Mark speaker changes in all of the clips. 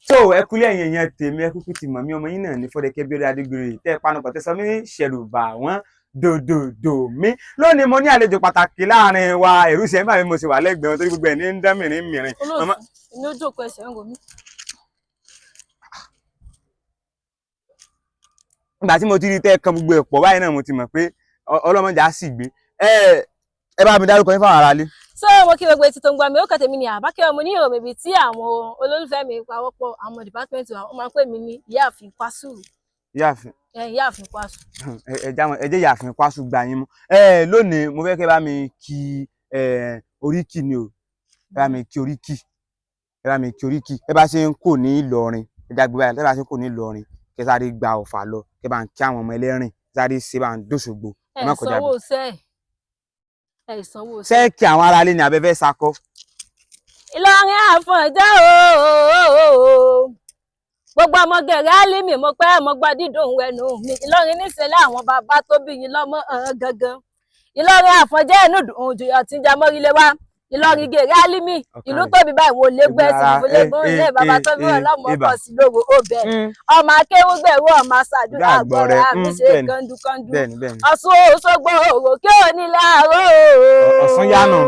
Speaker 1: So ẹ kúlẹ̀, ẹ̀yin èèyàn tèmi, ẹ kúkú ti mọ̀ mí, ọmọ yín náà ní Fọdẹ́kẹ́ Bíọ́dún Adégoróyè tẹ́ ẹ panupọ̀ tẹ́ sọ mí ní ṣẹ̀rù bà wọ́n dòdòdò mí. Lónìí, mo ní àlejò pàtàkì láàrin wa. Ẹ̀rù ṣe ń bà mí, mo sì wà lẹ́gbẹ̀ẹ́ wọn torí gbogbo ẹ̀ ní ń dán mìíràn mìíràn.
Speaker 2: Olóòtú, èmi ó jókòó, ẹsẹ̀ ń ro mí.
Speaker 1: Nígbà tí mo ti rí tẹ́ ẹ kan gbogbo ẹ̀ pọ̀ báyìí náà, mo ti mọ̀ pé ọlọ́mọdé á sì gbé. Ẹ bá mi dárúkọ yín fáwọn aráalé.
Speaker 2: So mo kí gbogbo etí tó ń gbọ́ mi. Ó kàn tèmi ní Àbákẹ́ ọmọ ní ìròmí ibi tí àwọn olólùfẹ́ mi pawọ́pọ̀, àwọn department wa, wọ́n máa ń pè mí ní Ìyáàfin Kwásù.
Speaker 1: Ìyáàfin.
Speaker 2: Ẹ, Ìyáàfin Kwásù.
Speaker 1: Ẹ já ẹ jẹ́ Ìyáàfin Kwásù gbà yín mú. Ẹ lónìí, mo fẹ́ kẹ́ bá mi kí ẹ oríkì ni o. Ẹ bá mi kí oríkì, ẹ bá mi kí oríkì. Ẹ bá ṣe ń kò ní Ìlọrin, ẹ jágbe báyìí. Ẹ bá ṣe ń kò ní Ìlọrin, kẹ́ sáré gba Ọ̀fà lọ, kẹ́ bá ń kí àwọn ọmọ ẹlẹ́rìn, sáré ṣe bá ń dòṣogbo.
Speaker 2: Ẹ
Speaker 1: Ẹ má kọjá
Speaker 2: sanwó sẹ́ ẹ, sanwó
Speaker 1: ṣé
Speaker 2: sẹ́.
Speaker 1: kí àwọn aráalé ni abẹ́fẹ́ sakọ?
Speaker 2: Ìlọrin Àfọ̀njá ooo, gbogbo ọmọ gẹ̀rẹ́ álímì, mo pẹ́ mo gbọ́ dídùn ẹnu mi. Ìlọrin níṣẹ́lẹ̀ àwọn bàbá tó bí yín lọ́mọ hàn gangan. Ìlọrin Àfọ̀njá ẹnu dùn jùyọ̀ tí ń jẹ mọ́rílé wá. Ìlọrin gẹ̀rẹ́ álímì, ìlú tóbi báyìí, wò lé gbẹ́ sí ìfúnlẹ́gbọ́n ilé bàbá tó bí wọn lọ́mọ pọ̀ sí lóru ó bẹ̀. Ọmọ akéwúgbẹ̀rú, ọmọ àṣàdúrà àgbọ̀rẹ́ àmì ṣe kándukándú.
Speaker 1: bẹ́ẹ̀ni bẹ́ẹ̀ni
Speaker 2: Ọ̀ṣun Òṣogbo òròkè onílé àrò.
Speaker 1: Ọ̀ṣun yánu.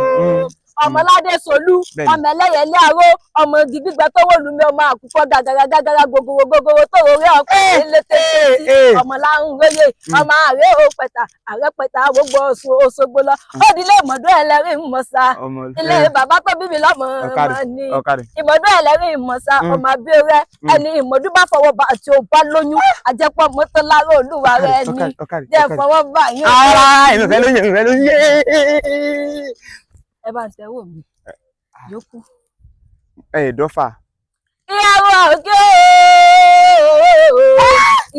Speaker 2: Ọmọládé Solú, ọmọ ẹlẹ́yẹlé aró, ọmọ igi gbígbẹ tó wò lùmí, ọmọ àkùkọ gàgàrà gàgàrà, gògòrò gògòrò tó rọrí ọkùnrin létè, ọmọ láhùn róye, ọmọ ààrẹ òpẹta ààrẹ pẹta, gbogbo Ọ̀ṣun Òṣogbo lọ. Ó di ilé ìmọ̀dún ẹlẹ́rìí mọ̀sá, ilé bàbá tó bí mi lọ́mọ ọmọ ní ìmọ̀dún ẹlẹ́rìí mọ̀sá, ọmọ abẹ́rẹ́ ẹni ìmọ̀dún bá fọwọ́ bá àti ò bá lóyún àjẹpọ̀ mọ́tò lára olúwa rẹ ní jẹ́ fọwọ́ bá yín.
Speaker 1: Ara èmi fẹ́ lóyún, èmi fẹ́ lóyún.
Speaker 2: Ẹ bá ń tẹ́wọ̀ mi yòókù.
Speaker 1: Ẹ dọ́fà.
Speaker 2: Ìyàwó òkè,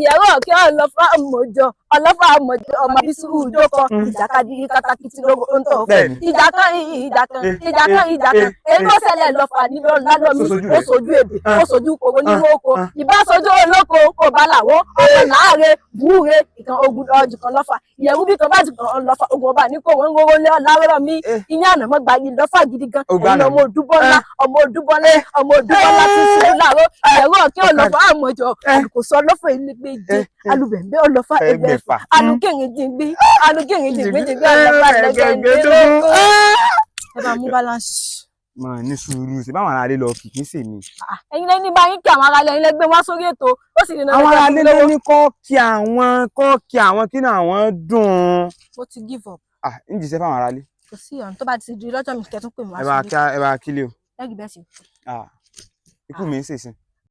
Speaker 2: ìyàwó òkè, ọlọ́fà mọ̀jọ, ọlọ́fà mọ̀jọ, ọmọ bísú ìjókòó ìjàkadì katakítí lóko ń tọ̀ ìjà kan, ìjà kan, ìjà kan, ìjà kan. Èyí tó ṣẹlẹ̀ lọ́fà nínú lálọ́mí, ó sojú èbè, ó sojú kòkó nínú oko, ìbá sojú olóko kò bá làwọ́ ọmọ láàrẹ búure ìkan ogun ọjù kan lọ́fà ìyẹ̀wù bí kan bá jù kan lọ́fà ogun ọba ní kò wọ́n ń wọ́wọ́ lé ọ̀làwọ́rọ̀ mi ìyẹn àná mọ́ gbayì lọ́fà gidi gan. Ẹ̀yin ọmọ òdúbọ́lá, ọmọ òdúbọ́lá, ọmọ òdúbọ́lá ti ṣe láàárọ̀. Ìyẹ̀wù ọ̀kẹ́ ọlọ́fà àmọ̀jọ àlùkòsọ ọlọ́fà elégbèje, alùbẹ̀ǹbẹ̀ ọlọ́fà ẹgbẹ̀fà, alùkìrìn jìngbìn, alùkìrìn jìngbìn jìngbìn, ọlọ́fà ẹgbẹ̀ẹ́dógún. Ẹ bá mú balance.
Speaker 1: Mà ní sùúrù sí báwọn aráalé lọ kì í sèmi.
Speaker 2: Ẹ̀yin lẹ́ni bá yín kí àwọn aráalé, ẹ̀yin lẹ gbé wá sórí ètò, ó sì ní
Speaker 1: Àwọn aráalé ló ní kọ́ kí àwọn, kọ́ kí àwọn, kí ni àwọn dùn.
Speaker 2: Mo ti give up.
Speaker 1: Ah, ń jíṣẹ́ fáwọn aráalé.
Speaker 2: Kò sí ọ̀nà, tó bá ti di lọ́jọ́ mi kẹ́tún pè mí wá
Speaker 1: Ẹ bá
Speaker 2: sórí.
Speaker 1: kí, ẹ bá kílé o.
Speaker 2: Lẹ́gìí bẹ́ẹ̀ sì.
Speaker 1: Ah, ikú mi ń ṣèṣin.